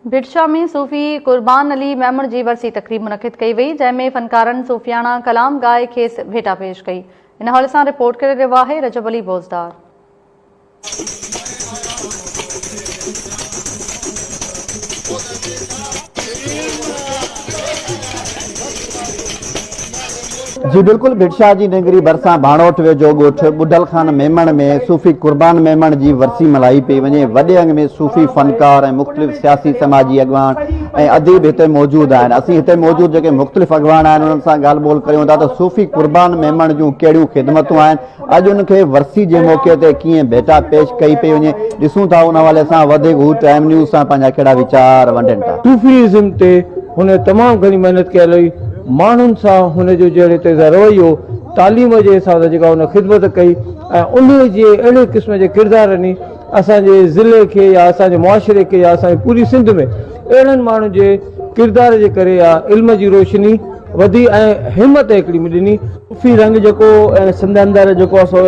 ڀٽشاهه ۾ صوفي قربان علي ميمڻ جي ورسي تقريب منعقد ڪئي وئي، جنهن ۾ فنڪارن صوفياڻا ڪلام ڳائي کيس ڀيٽا پيش ڪئي. ان حوالي سان رپورٽ ڪري رهيو آهي رجب علي بوزدار. جي بلڪل ڀٽشاهه جي ننگري ڀرسان ڀاڻوٺ ويجهو ڳوٺ ٻڍل خان ميمڻ ۾ صوفي قربان ميمڻ جي ورسي ملهائي پئي وڃي وڏي انگ ۾ صوفي فنڪار ۽ مختلف سياسي سماجي اڳواڻ ۽ اديب هتي موجود آهن اسين هتي موجود جيڪي مختلف اڳواڻ آهن انهن سان ڳالهه ٻولهه ڪريون ٿا ته صوفي قربان ميمڻ جون ڪهڙيون خدمتون آهن اڄ ان کي ورسي جي موقعي تي ڪيئن ڀيٽا پيش ڪئي پئي وڃي ڏسون ٿا ان حوالي سان وڌيڪ هو ٽائيم نيوز سان پنهنجا ڪهڙا ويچار ونڊين ٿا. صوفي ازم تي هن تمام گهڻي محنت ڪيل هئي، ماڻهن سان هن جو جهڙي طرح سان رويو، تعليم جي حساب سان جيڪا هن خدمت ڪئي ۽ انهي جي اهڙي قسم جي ڪردارن ئي اسان جي ضلعي کي يا اسان جي معاشري کي يا اسان جي پوري سنڌ ۾ اهڙن ماڻهن جي ڪردار جي ڪري اها علم جي روشني وڌي ۽ همت هڪڙي ڏني. صوفي رنگ جيڪو سنڌ اندر جيڪو سو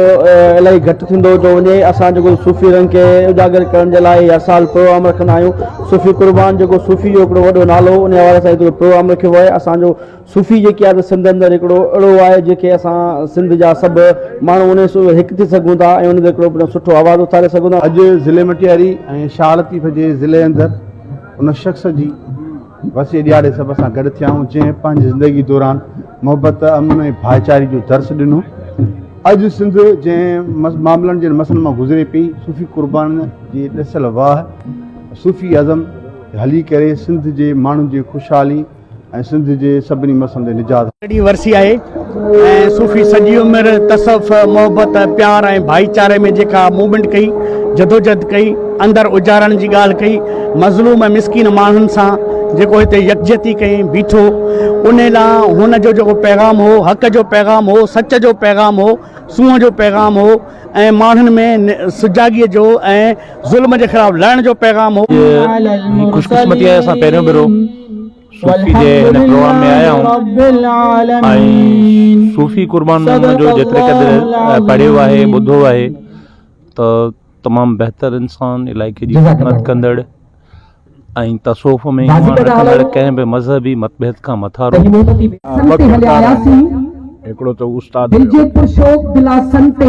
الاهي گهٽ ٿيندو ٿو وڃي اسان جيڪو صوفي رنگ کي اجاگر ڪرڻ جي لاء هر سال پروگرام رکندا آهيون صوفي قربان جيڪو صوفي جو هڪڙو وڏو نالو ان حوالي سان هڪڙو پروگرام رکيو آهي اسان جو صوفي جيڪي آهي سنڌ اندر هڪڙو اهڙو آهي جيڪي اسان سنڌ جا سڀ ماڻهو ان هڪ ٿي سگهون ٿا ۽ ان تي هڪڙو سٺو آواز اٿاري سگهون ٿا. اڄ ضلعي مٽياري ۽ شاهه لطيف جي ضلعي اندر ان شخص جي وسيع ڏيهاڙي سڀ سان گڏ ٿيا آهيون جنهن پنهنجي زندگي دوران محبت، امن ۽ ڀائيچاري جو درس ڏنو. اڄ سنڌ جنهن معاملن جي مسئلن مان گذري پئي، صوفي قربان جي ڏسيل واهه صوفي ازم هلي ڪري سنڌ جي ماڻهن جي خوشحالي ۽ سنڌ جي سڀني مسئلن تي نجات. ڏينهن ورسي آهي ۽ صوفي سڄي عمر تصوف، محبت، پيار ۽ ڀائيچاري ۾ جيڪا موومينٽ ڪئي، جدوجهد ڪئي، اندر اجارڻ جي ڳالهه ڪئي، مظلوم ۽ مسڪين ماڻهن سان جيڪو هتي يڪجهتي ڪئي بيٺو، انهي لا هن جو جيڪو پيغام هو، حق جو پيغام هو، سچ جو پيغام هو، سونهن جو پيغام هو ۽ ماڻهن ۾ سجاڳيء جو ۽ ظلم جي خلاف لڙڻ جو پيغام هو. هي خوش قسمتي آهي اسان پهريون ڀيرو صوفي جي هن پروگرام ۾ آيا آهيون ۽ صوفي قربان محمد جو جيتري قدر پڙهيو آهي ٻڌو آهي ته تمام بهتر انسان علائقي جي خدمت ڪندڙ ۽ تصوف ۾ ايمان رکندڙ ڪنهن به مذهبي متڀيد کان مٿارو. ٻه ڪردار آهن هڪڙو ته استاد هيو ان ڪري سنڌ کي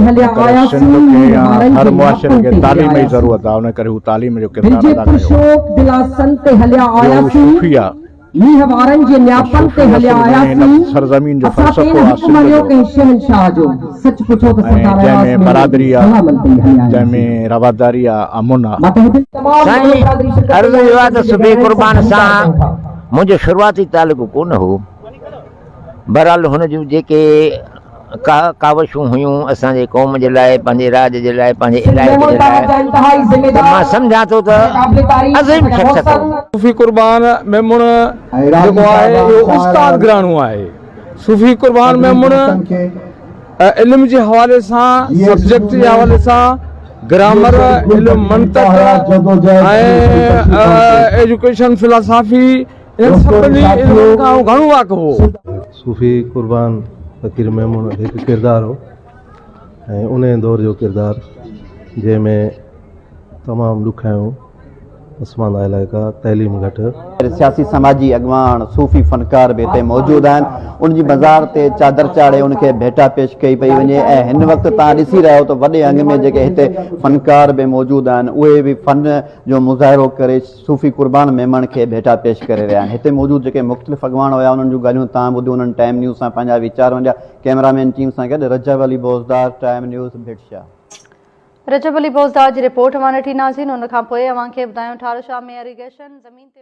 يا هر معاشري کي تعليم جي ضرورت آهي ان ڪري هو تعليم جو ڪردار ادا ڪيو ٻيو هو صوفي آهي ته صوفي اصل ۾ هن سرزمين جو فلسفو آهي سنڌ جو ۽ جنهن ۾ برادري آهي جنهن ۾ رواداري آهي امن آهي. سائين عرض اهو آهي ته صوفي قربان سان منهنجو شروعاتي تعلق ڪونه هو. بهرحال هن جون جيڪي ڪا ڪاوشون هيون اسان جي قوم جي لاء پنهنجي راڄ جي لاء پنهنجي علائقي جي لاء ته مان سمجهان ٿو ته عظيم شخصيت هو. صوفي قربان ميمڻ جيڪو آهي اهو استاد گهراڻو آهي. صوفي قربان ميمڻ علم جي حوالي سان سبجيڪٽ جي حوالي سان گرامر، علم منطق ۽ ايجوڪيشن فلاسافي انهن سڀني علمن کان هو گهڻو واقف هو. صوفي قربان فقير ميمڻ هڪ ڪردار هو ۽ انهي دور جو ڪردار جنهن ۾ تمام ڏکايون پسمانده علائقا تعليم گهٽ. سياسي سماجي اڳواڻ صوفي فنڪار به هتي موجود آهن ان جي مزار تي چادر چاڙهي ان کي ڀيٽا پيش ڪئي پئي وڃي ۽ هن وقت توهان ڏسي رهيا آهيو ته وڏي انگ ۾ جيڪي هتي فنڪار به موجود آهن اهي به فن جو مظاهرو ڪري صوفي قربان ميمڻ کي ڀيٽا پيش ڪري رهيا آهن هتي موجود جيڪي مختلف اڳواڻ هيا انهن جون ڳالهيون تان ٻڌيون انهن ٽائيم نيوز سان پنهنجا ويچار ونڊيا ڪئميرا مين ٽيم سان گڏ رجب علي بوزدار ٽائيم نيوز ڀٽ شاهه. رجب علي بوزدار جي رپورٽ اوهان ڏٺي ناظرين ان کان پوء اوهان کي ٻڌايون ٺارو شاهه ۾ اريگيشن زمين تي.